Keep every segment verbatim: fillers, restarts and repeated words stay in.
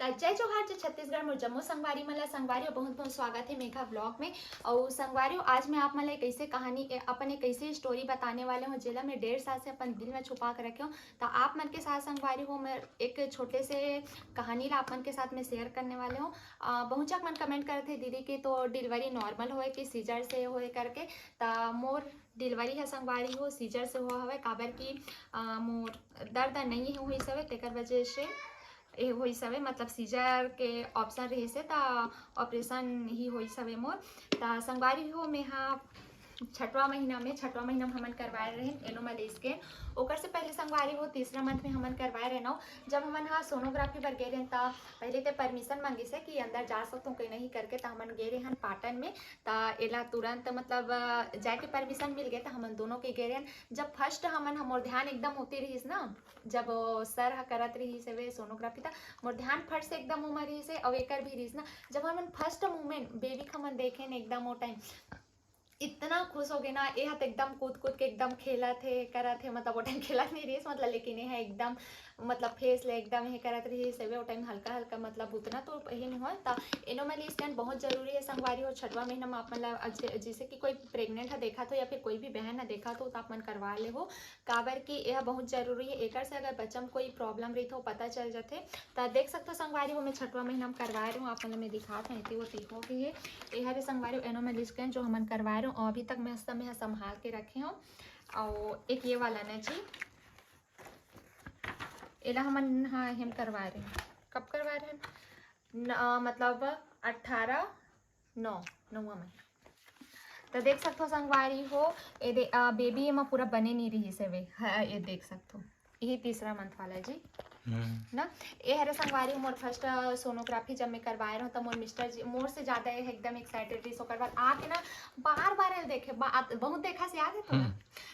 जय जोहार, जय छत्तीसगढ़, मोर जम्मो संगवारी मन ला। संगवारी हो, बहुत बहुत स्वागत हे मेघा व्लॉग में। अउ संगवारी हो, आज मैं आप मन ला एक ऐसे कहानी, ए, अपन एक ऐसे स्टोरी बताने वाले हूँ, जेला मैं डेढ़ साल से अपन दिल में छुपा के रखे हूँ। तो आप मन के साथ संगवारी हो, मैं एक छोटे से कहानी ला आप मन के साथ में शेयर करने वाले हूँ। अ, बहुत झक मन कमेंट करत हे, "दीदी के तो डिलीवरी नॉर्मल होए कि सीजर से होए?" करके। त मोर डिलीवरी ह संगवारी हो सीजर से हुआ हवय, काबर कि, अ, मोर दर्द नहीं होइस हवे, तेकर वजह से ए होइस हवे, मतलब सीजर के ऑप्शन रहिस हे, त ऑपरेशन ही होइस हवे मोर। त संगवारी हो, मेहा छठवां महीना में, छठवां महीना में हमन करवाए रहेन एनोमल स्कैन। ओकर से पहले संगवारी हो तीसरा मंथ में हमन करवाए रहेन। जब हमन हा सोनोग्राफी बर गे रहेन, त पहले ते परमिशन मांगिस हे कि अंदर जा सकथो कि नहीं करके, त हमन गे रहेन पाटन में। त एला तुरंत, मतलब, अ, जाके परमिशन मिल गए, त हमन दोनों के गे रहेन। जब फर्स्ट हमन ह, मोर ध्यान एकदम ओती रहिस ना, जब, अ, सर ह करत रहिस हवे सोनोग्राफी, त मोर ध्यान फट से एकदम ओमा रहिस हे, अउ एकर भी रहिस ना। जब हमन फर्स्ट मोमेंट बेबी के हमन देखेन एकदम, ओ टाइम इतना खुश हो गए ना, ए ह त एकदम कूद कूद के एकदम खेलत हे, करत हे, मतलब ओ टाइम खेलत नहीं रहिस, मतलब, लेकिन ए ह एकदम, मतलब, फेस ले एकदम हे करत रहिस हवे, ओ टाइम हल्का हल्का, मतलब, उतना तो ही नहीं होय। त एनोमल स्कैन बहुत जरूरी है संगवारी हो, छठवां महीना में आप मन ला, अ, जै-, जैसे कि कोई प्रेग्नेंट है देखा तो या फिर कोई भी बहन है देखा तो, तो आप मन करवा ले हो, काबर कि यह बहुत जरूरी है। एकर से अगर बच्चा में कोई प्रॉब्लम रही तो पता चल जाथे। त देख सकथो संगवारी हो, मैं छठवां महीना में करवाए रहे हूँ, आप मन ला मैं दिखात हूँ, एती ओती हो गई है। ये हरे संगवारी हो एनोमल स्कैन जो हमन करवाए रहे हूँ, अभी तक मैं समय संभाल के रखे हूँ। और एक ये वाला ना जी, एला हमन हा, हम करवाए रहे हूँ। कब करवाए रहे हूँ? न-, अ, मतलब अट्ठारह नौ, नौवा महीना। त देख सकथो संगवारी हो, ए दे, अ, बेबी एमा पूरा बने नहीं रहिस हवे। ह, ये देख सकथो, यही तीसरा मंथ वाला जी। हम्म। ना, ए हरे संगवारी हो मोर फर्स्ट, अ, सोनोग्राफी जब मैं करवाए रहूँ, त मोर मिस्टर जी मोर से ज्यादा ये एकदम एक्साइटेड रहिस। ओकर बाद आके ना बार बार ये देखे, बा-, आप बहुत देखा से याद है तो ना? हम्म।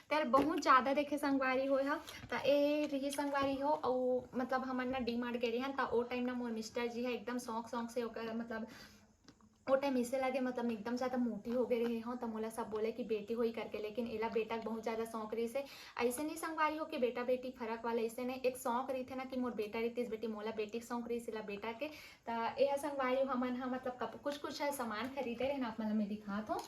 तेल बहुत ज्यादा देखे संगवारी हो हा। त ए रही संगवारी हो, अउ मतलब हमन ना डी मार्ट गे रहे हन, त ओ टाइम ना मोर मिस्टर जी है एकदम शौक शौक से ओकर, मतलब, ओ टाइम ऐसे लगे, मतलब, एकदम ज्यादा मोटी हो गए रहे हो, त मोला सब बोले कि बेटी होई करके, लेकिन एला बेटा के बहुत ज्यादा शौक रहिस हे। ऐसे नहीं संगवारी हो कि बेटा बेटी फर्क वाला, ऐसे नहीं, एक शौक रहिथे ना कि मोर बेटा रहितिस बेटी, मोला बेटी के शौक रहिस, एला बेटा के। त ए ह संगवारी हो, हमन ह, मतलब, कप-, कुछ कुछ है सामान खरीदे रहे ना, आप मन ल मैं दिखात हूँ।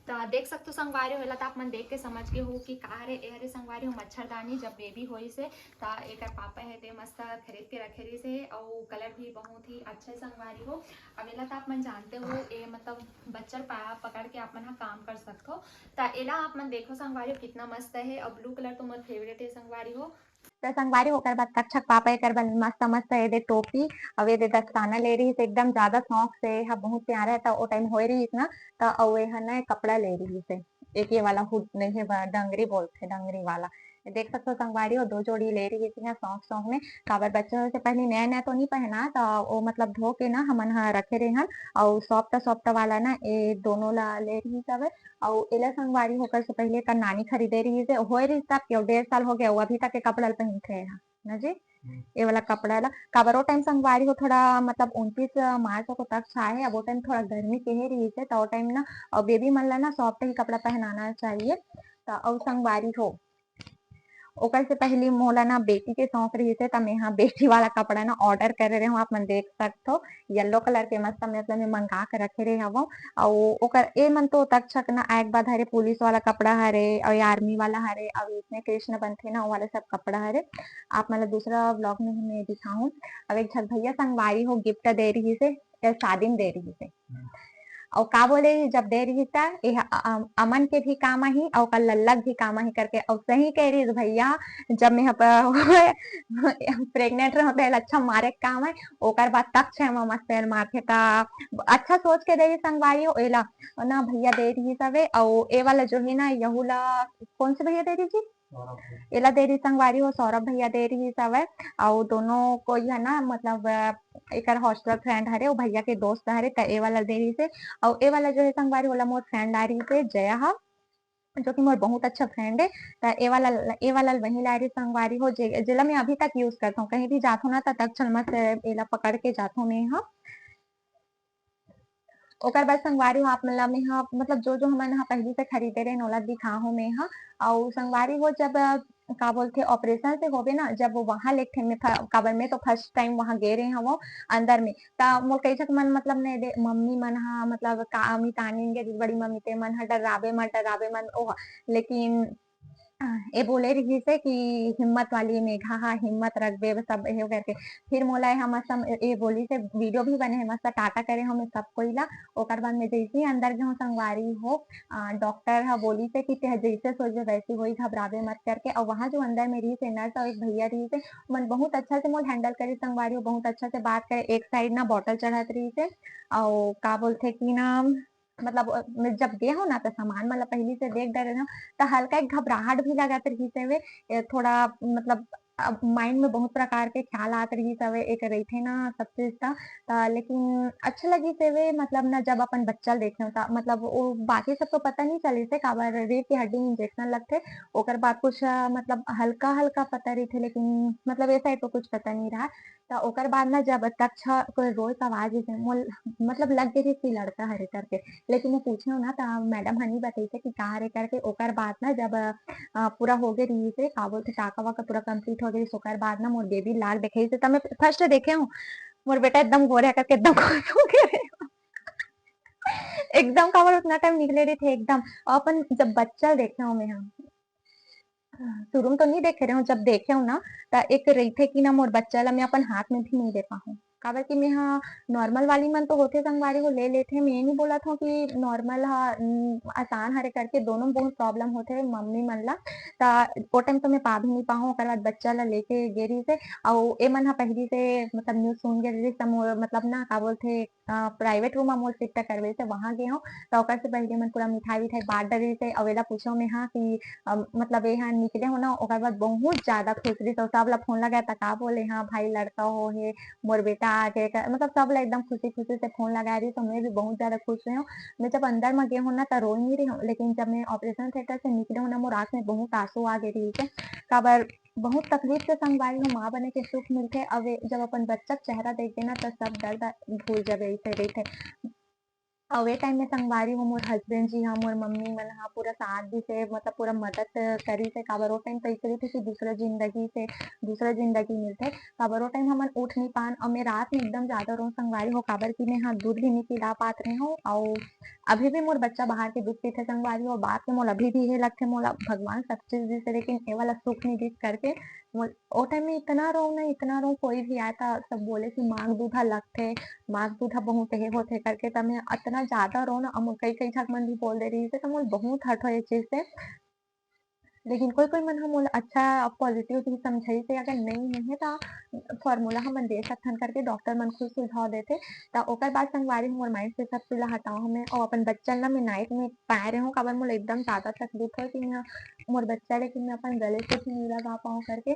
त देख सकथो संगवारी हो, एला त आप मन देख के समझ गे हो कि का हरे। ए हरे संगवारी हो मच्छरदानी, जब बेबी होइस हे त एकर पापा हे दे मस्त खरीद के रखे रहिस हे, अउ कलर भी बहुत ही अच्छा हे संगवारी हो। अब एला त आप मन जानते हो, ए मतलब बच्चा ल पा-, पकड़ के आप मन ह काम कर सकथो। त एला आप मन देखो संगवारी हो, कितना मस्त हे, अउ ब्लू कलर तो मोर फेवरेट हे संगवारी हो। त संगवारी हो, ओकर बाद तक छक पापा एकर बर मस्त मस्त ए दे टोपी, अउ ए दे दस्ताना ले रहिस, एकदम ज्यादा शौक से, एहा बहुत प्यारा हे, त ओ टाइम होए रहिस ना, त अउ एहा ना कपड़ा ले रहिस हे, एक ये वाला हुड नहीं हे, ब-, डंगरी बोलथे, डंगरी वाला। देख सकथो संगवारी हो, दो जोड़ी ले रहिस हे शौक शौक में, काबर बच्चा से पहले नया नया तो नहीं पहना, त ओ मतलब धो के ना हमन ह रखे रेहन, अउ सॉफ्ट सॉफ्ट वाला ना ए दोनों ला ले रहिस हवे। अउ एला संगवारी हो, ओकर से पहले एकर नानी खरीदे रहिस हे, होए रहिस तब के, अउ डेढ़ साल हो गया, अउ अभी तक के कपड़ा ल पहिनथे एहा, ना जी? हम्म। ए वाला कपड़ा ला, काबर ओ टाइम संगवारी हो, थोड़ा मतलब उनतीस मार्च को तक छाए हे, अब ओ टाइम थोड़ा गर्मी के हे रहिस हे, त ओ टाइम ना, अउ बेबी मन ला ना सॉफ्ट ही कपड़ा पहनाना चाहिए। त अउ संगवारी हो, ओकर से पहली मोला ना बेटी के शौक रहिस हे, त मेहा बेटी वाला कपड़ा ना ऑर्डर करे रहे हूँ, आप मन देख सकथो, येलो कलर के मस्त, मतलब, मैं मंगा के रखे रहे हवं। अउ ओकर ए मन तो तक छक ना आए के बाद हरे पुलिस वाला कपड़ा हरे, अउ आर्मी वाला हरे, अउ इसमें कृष्ण बनथे ना, वो वाला सब कपड़ा हरे। आप मन ला दूसरा व्लॉग में हमें दिखाऊं। अब एक झक भैया संगवारी हो गिफ्ट दे रहिस हे, ए, शादी में दे रहिस हे। हम्म। अउ का बोले, जब दे रहिस त, ए ह, अ-, अमन के भी काम आही, अउ ओकर लल्ला के भी काम आही करके। अउ सही कह रहिस भैया, जब मैं ह प-, प्रेग्नेंट रहूं त एला अच्छा मारे के काम आए, ओकर बाद तक छह महीना मस्त एला मारथे। त अच्छा सोच के दे रहिस संगवारी हो एला, ना भैया दे रहिस हवे। अउ ए वाला जो है ना, यहू ला कौन से भैया दे रहिस जी? सौरभ भैया। एला दे रहिस संगवारी हो, सौरभ भैया दे रहिस हवय। अउ दोनों कोई है ना, मतलब, अ, एकर हॉस्टल फ्रेंड हरे, वो भैया के दोस्त हरे, त ए वाला दे रहिस हे। अउ ए वाला जो है संगवारी, ओला मोर फ्रेंड ला रहिस हे, जया ह, जो कि मोर बहुत अच्छा फ्रेंड हे। त ए वाला, ए वाला वही ला रहिस संगवारी हो, जे, जेला मैं अभी तक यूज़ करथौं, कहीं भी जाथौं ना, त तक छल मस्त एला पकड़ के जाथौं मैं ह। ओकर बाद संगवारी हो, आप मन ला मैं ह, मतलब, जो, जो हमन ह पहिली से खरीदे रहेन, ओला दिखाहूँ मैं ह। अउ संगवारी हो, जब, अ, का बोलथे, ऑपरेशन से होबे ना, जब वो वहाँ लेगथे, मैं फ-, काबर मैं तो फर्स्ट टाइम वहाँ गे रहे हवं अंदर में, त मोर कई झक मन मतलब नहीं दे, मम्मी मन हा मतलब का मितानिन के बड़ी मम्मी ते मन हा डराबे मन, डराबे मन ओ, लेकिन अ, ए बोले रहिस हे कि हिम्मत वाली मेघा हा, हिम्मत रखबे, सब हे करके। फिर मोला एहा मस्त ए बोलिस हे, वीडियो भी बने हे, मस्त टाटा करे हो मैं सब कोई ला। ओकर बाद में जैसे ही अंदर गे हो संगवारी हो, अ, डॉक्टर हा बोलिस हे कि तेह जैसे सोचबे वैसे होई, घबराबे मत करके। और वहाँ जो अंदर में रहिस हे नर्स और एक भैया रहिस हे, मन बहुत अच्छा से मोल हैंडल करिस संगवारी हो, बहुत अच्छा से बात करे। एक साइड ना बॉटल चढ़त रहिस हे, और का बोलथे कि ना मतलब अ, मैं जब गे हो ना त सामान मन ला पहिली से देख डरे हो, त हल्का एक घबराहट भी लगत रहिस हवे। ए, थोड़ा मतलब अब माइंड में बहुत प्रकार के ख्याल आत रहिस हवे, एक रहिथे ना सब चीज त, त लेकिन अच्छा लगिस हवे मतलब ना जब अपन बच्चा ल देखे हो त मतलब वो बाकी सब तो पता नहीं चलिस हे काबर रीढ़ की हड्डी में इंजेक्शन लगथे, ओकर बाद कुछ अ, मतलब हल्का हल्का पता रहिथे लेकिन मतलब ऐसा तो कुछ पता नहीं रहा। त ओकर बाद ना जब तक छ कोई रोए के आवाज अइसे मोल मतलब लग गे रहिस कि लड़का हरे करके। लेकिन मैं पूछे हो ना त मैडम ह नी बताइस कि का हरे करके। ओकर बाद ना जब अ, पूरा हो गे रहिस हे, का बोलथे टाका वाका पूरा कंप्लीट हो गे रहिस, ओकर बाद ना मोर बेबी लाग देखे से त मैं फर्स्ट देखे हूँ मोर बेटा एकदम गोरे करके एकदम खुश हो गे रहे। एकदम काबर उतना टाइम निकले रहिथे एकदम। और अपन जब बच्चा देखे हूँ मैं, हाँ, शुरू में तो नहीं देखे रहे हूँ, जब देखे हूँ ना त एक रहिथे कि ना मोर बच्चा ला मैं अपन हाथ में भी नहीं दे पाहूँ, काबर कि मैं हा नॉर्मल वाली मन तो होथे संगवारी हो ले लेथे। मैं ये नहीं बोलत हूँ कि नॉर्मल हा न, आसान हरे करके, दोनों में बहुत प्रॉब्लम होथे मम्मी मन ला। त ओ टाइम तो मैं पा भी नहीं पाहूँ, ओकर बाद बच्चा ला लेके गे रहिस हे। अउ ए मन हा पहिली से मतलब न्यूज सुन गे रहिस त मोर मतलब ना का बोलथे अ, प्राइवेट रूम म मोर शिफ्ट करवे से वहाँ गे हूँ, त ओकर से पहिले मन पूरा मिठाई विठाई बांट डरिस हे। अउ एला पूछो मैं हा कि अ, मतलब ए हा निकले हो ना, ओकर बाद बहुत ज्यादा खुश रहिस। अउ सब ला फोन लगाए त का बोले, हाँ भाई लड़का हो हे, मोर बेटा आ गे, क-, मतलब सब ला एकदम खुशी खुशी से फोन लगा रहिस। तो मैं भी बहुत ज्यादा खुश हुई हूँ। मैं जब अंदर म गे हूँ ना त रोई नहीं रही हूँ, लेकिन जब मैं ऑपरेशन थिएटर से निकले हूँ ना मोर आँख में बहुत आंसू आ गे रहिस हे, काबर बहुत तकलीफ से संगवारी हो माँ बने के सुख मिलथे। अब ए-, जब अपन बच्चा के चेहरा देख देना त सब दर्द भूल जाबे, ऐसे रहिथे। अउ ए टाइम में संगवारी हो मोर हस्बैंड जी हा, मोर मम्मी मन हा पूरा साथ दिस हे, मतलब पूरा मदद करिस हे, काबर ओ टाइम तो ऐसे रहिथे कि दूसरा जिंदगी से दूसरा जिंदगी मिलथे, काबर ओ टाइम हमन उठ नहीं पान। अउ मैं रात में एकदम ज्यादा रोऊं संगवारी हो, काबर कि मैं हा दूध भी नहीं पिला पात रहे हूँ। अउ अभी भी मोर बच्चा बाहर के दूध पीथे संगवारी हो, बात के मोला अभी भी ये लगथे मोला भगवान सब चीज दिस हे, लेकिन ये वाला सुख नहीं दिस करके मोल ओ टाइम में इतना रोऊं ना, इतना रोऊं, कोई भी आए त सब बोले कि माँ के दूध ह लगथे, माँ के दूध ह बहुत हे होथे करके, त मैं अतना ज्यादा रोऊं ना, अउ मोर कई कई झक मन भी बोल दे रहिस हे, त मोल बहुत हर्ट हो ये चीज से। लेकिन कोई कोई मन ह मोला अच्छा पॉजिटिव भी समझाइस हे, अगर नहीं हे त फॉर्मूला हमन दे सकथन करके डॉक्टर मन खुद सुझाव देथे। त ओकर बाद संगवारी हो मोर माइंड से सब चीज ला हटाओ हमें, अउ अपन बच्चा ला मैं नाइट में पाए रहे हूँ, काबर मोला एकदम ज्यादा तकलीफ हो कि मैं मोर बच्चा, लेकिन मैं अपन गले से भी नहीं लगा पाऊँ करके।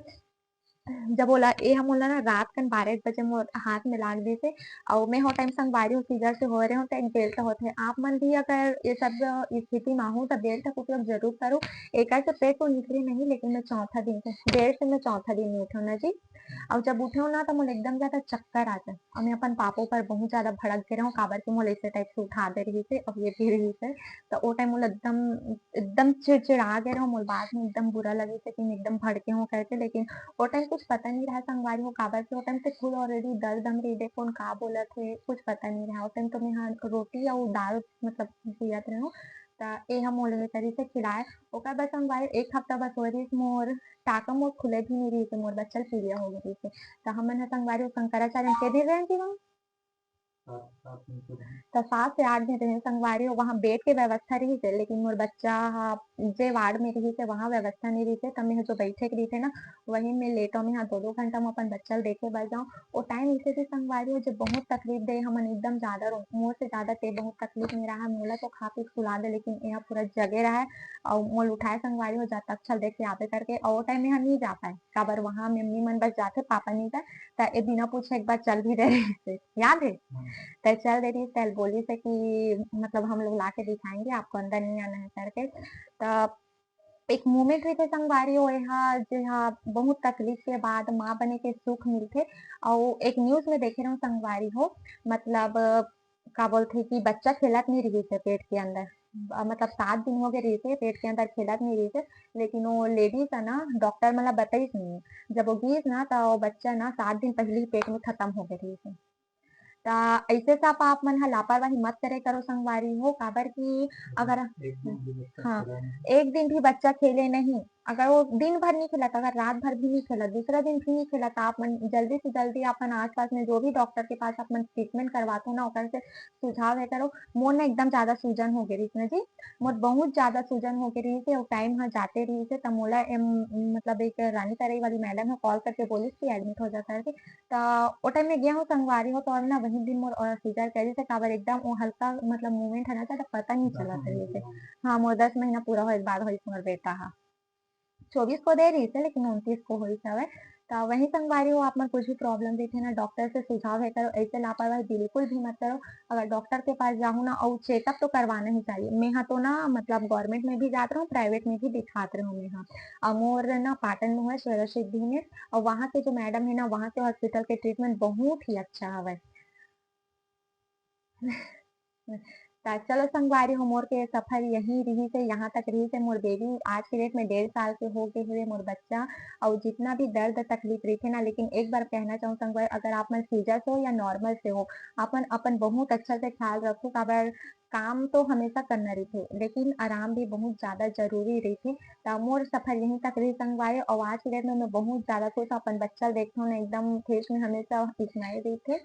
जब ओला, ए ह मोला ना रात कन बारह एक बजे मोर हाथ में लाग दिस हे, अउ मैं हो टाइम संगवारी हो सीजर से होए रहे हूँ, त एक बेल्ट होथे। आप मन भी अगर ये सब स्थिति में हो, त बेल्ट का उपयोग जरूर करो। एकर से पेट तो निकले नहीं, लेकिन मैं चौथा दिन से, बेल्ट से मैं चौथा दिन में उठे हूँ ना जी। अउ जब उठे हूँ ना, त मोला एकदम ज्यादा चक्कर आ जाए। अउ मैं अपन पापा ऊपर बहुत ज्यादा भड़क गे रहे हूँ, काबर कि मोला ऐसे टाइप से उठा दे रहिस हे, अउ ये भी रहिस हे। त ओ टाइम मोला एकदम, एकदम चिड़चिड़ा गे रहे हूँ, मोला बाद में एकदम बुरा लगिस हे कि मैं एकदम भड़के हूँ करके। लेकिन ओ टाइम कुछ पता नहीं रहा संगवारी हो, काबर कि ओ टाइम ते खुद ऑलरेडी दर्द म रही, कोन का बोलत हे, कुछ पता नहीं रहा। ओ टाइम तो मैं हा रोटी अउ दाल मतलब जियत रहे हूँ। त ए हा मोला ये तरी से खिलाए। ओकर बाद संगवारी एक हफ्ता बस हो रहिस मोर टाका मोर खुले भी नहीं रहिस हे, मोर बच्चा ल पीलिया हो गे रहिस हे। त हमन ह संगवारी हो शंकराचार्य के दिन रहे जी वहाँ। त सात से आठ दिन रहे संगवारी हो, वहाँ बेड के व्यवस्था रहिस हे, लेकिन मोर बच्चा हा जे वार्ड में रहिस हे, वहाँ व्यवस्था नहीं रहिस हे। त मैं जो बैठे के रहिस हे ना, वही में लेटो में हा दो दो घंटा में अपन बच्चा ल देखे बर जाऊँ। ओ टाइम इसे भी संगवारी हो, जब बहुत तकलीफ दे, हमन एकदम ज्यादा रो, मोर से ज्यादा ते बहुत तकलीफ में रहा, मोला तो खा पी के सुला दे, लेकिन यहाँ पूरा जगे रहा है। अउ मोल उठाए संगवारी हो, जा तक चल देखे आबे करके। अउ ओ टाइम में हम नहीं जा पाए, काबर वहाँ मम्मी मन बस जाथे, पापा नहीं जाए। त ए बिना पूछे एक बार चल भी दे रहे थे, याद है? हम्म। त चल दे रही, तैल बोली से कि मतलब हम लोग ला के दिखाएंगे आपको, अंदर नहीं आना है करके। त एक मोमेंट रहिथे संगवारी हो, एहा जेहा बहुत तकलीफ के बाद माँ बने के सुख मिलथे। अउ एक न्यूज में देखे रहूं संगवारी हो, मतलब का बोलथे कि बच्चा खेलत नहीं रहिस हे पेट के अंदर, मतलब सात दिन हो गए रहिस हे, पेट के अंदर खेलत नहीं रहिस हे, लेकिन वो लेडीज है ना, डॉक्टर मन ला बताइस नहीं। जब वो गीस ना, तो वो बच्चा ना सात दिन पहले ही पेट में खत्म हो गए रहिस हे। त ऐसे सब आप मन ह लापरवाही मत करे करो संगवारी हो, काबर कि अगर एक दिन भी बच्चा हाँ, खेले नहीं। एक दिन भी बच्चा खेले नहीं, अगर वो दिन भर नहीं खेलत, अगर रात भर भी नहीं खेलत, दूसरा दिन भी नहीं खेलत, त आप मन जल्दी से जल्दी अपन आसपास में जो भी डॉक्टर के पास आप मन ट्रीटमेंट करवाते हो ना, ओकर से सुझाव है करो। मोर ना एकदम ज्यादा सूजन हो गए रहिस ना जी, मोर बहुत ज्यादा सूजन हो गए रहिस हे, वो टाइम ह जाते रहिस हे, त मोला एम, मतलब एक रानी तरई वाली मैडम है कॉल करके बोलिस कि एडमिट हो जा करके। त ओ टाइम में गया हूँ संगवारी हो, तो और ना वही दिन मोर सीजर कह रही थे, काबर एकदम वो हल्का मतलब मूवमेंट है ना, ज्यादा पता नहीं चला था जैसे। हाँ, मोर दस महीना पूरा होए के बाद होइस मोर बेटा हा। चौबीस को दे रही थे, लेकिन उनतीस को होइस हवे। तो वही संगवारी हो, आप मन कुछ भी प्रॉब्लम रहिथे ना, डॉक्टर से सुझाव है करो, ऐसे लापरवाही बिल्कुल भी मत करो। अगर डॉक्टर के पास जाहू ना, और चेकअप तो करवाना ही चाहिए। मैं हाँ तो ना, मतलब गवर्नमेंट में भी जात रहूँ, प्राइवेट में भी दिखात रहूँ मैं हाँ। और मोर ना पाटन में हुआ शेरा सिद्धि में, और वहाँ के जो मैडम है ना, वहाँ के हॉस्पिटल के ट्रीटमेंट बहुत ही अच्छा हवे। त चलो संगवारी हो, मोर के सफर यही रहिस हे, यहाँ तक रहिस हे। मोर बेबी आज के डेट में डेढ़ साल के हो गए हवे, मोर बच्चा। और जितना भी दर्द तकलीफ रहिथे ना, लेकिन एक बार कहना चाहूँ संगवारी, अगर आप मन सीजर से हो या नॉर्मल से हो, आप मन अपन बहुत अच्छा से ख्याल रखो, काबर काम तो हमेशा करना रहिथे, लेकिन आराम भी बहुत ज्यादा जरूरी रहिथे। त मोर सफर यहीं तक रहिस संगवारी, और आज के डेट में मैं बहुत ज्यादा खुश हूँ। अपन बच्चा देखथों ना, एकदम फेस में हमेशा स्माइल रहिथे।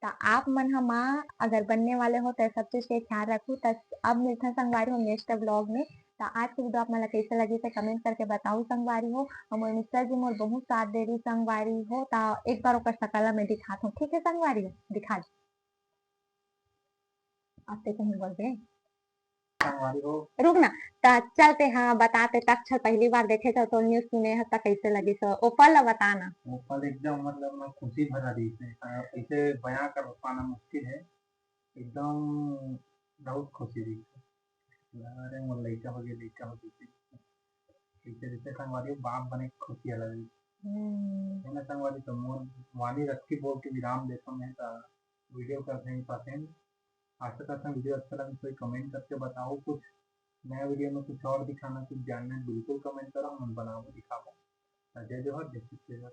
त आप मन ह माँ अगर बनने वाले हो, त सब चीज के ख्याल रखू। त अब मिलथन संगवारी हो नेक्स्ट व्लॉग में। त आज के वीडियो आप मन ला कैसे लगी से कमेंट करके बताओ संगवारी हो, और मोर मिस्टर जी मोर बहुत साथ दे रही संगवारी हो। त एक बार ओकर शकल ला मैं दिखात हूँ, ठीक है संगवारी हो, दिखा दे। आप ते कहीं बोल दे। संगवारी हो। रुक ना, त चलते हाँ बताते, तक छल पहली बार देखे तो, तो न्यूज़ सुने ह, त कैसे लगिस? ओपल ला बता ना। ओपल एकदम मतलब ना खुशी भरा रहिस हे, अ, ऐसे बयां कर पाना मुश्किल है, एकदम बहुत खुशी रहिस हे। अरे मोर लइका हो गए, लइका हो गए, जैसे जैसे संगवारी हो, बाप बने के खुशी अलग रहिस। हम्म। है ना संगवारी, तो मोर वाणी रखी बोल के विराम देता मैं, तो वीडियो करते हैं पास। आशा करता हूँ वीडियो अच्छा लगे तो कमेंट करके बताओ, कुछ नया वीडियो में कुछ और दिखाना, कुछ जानना है, बिल्कुल कमेंट करो, हम बनाबो दिखाबो। तो जय जोहार, जय छत्तीसगढ़।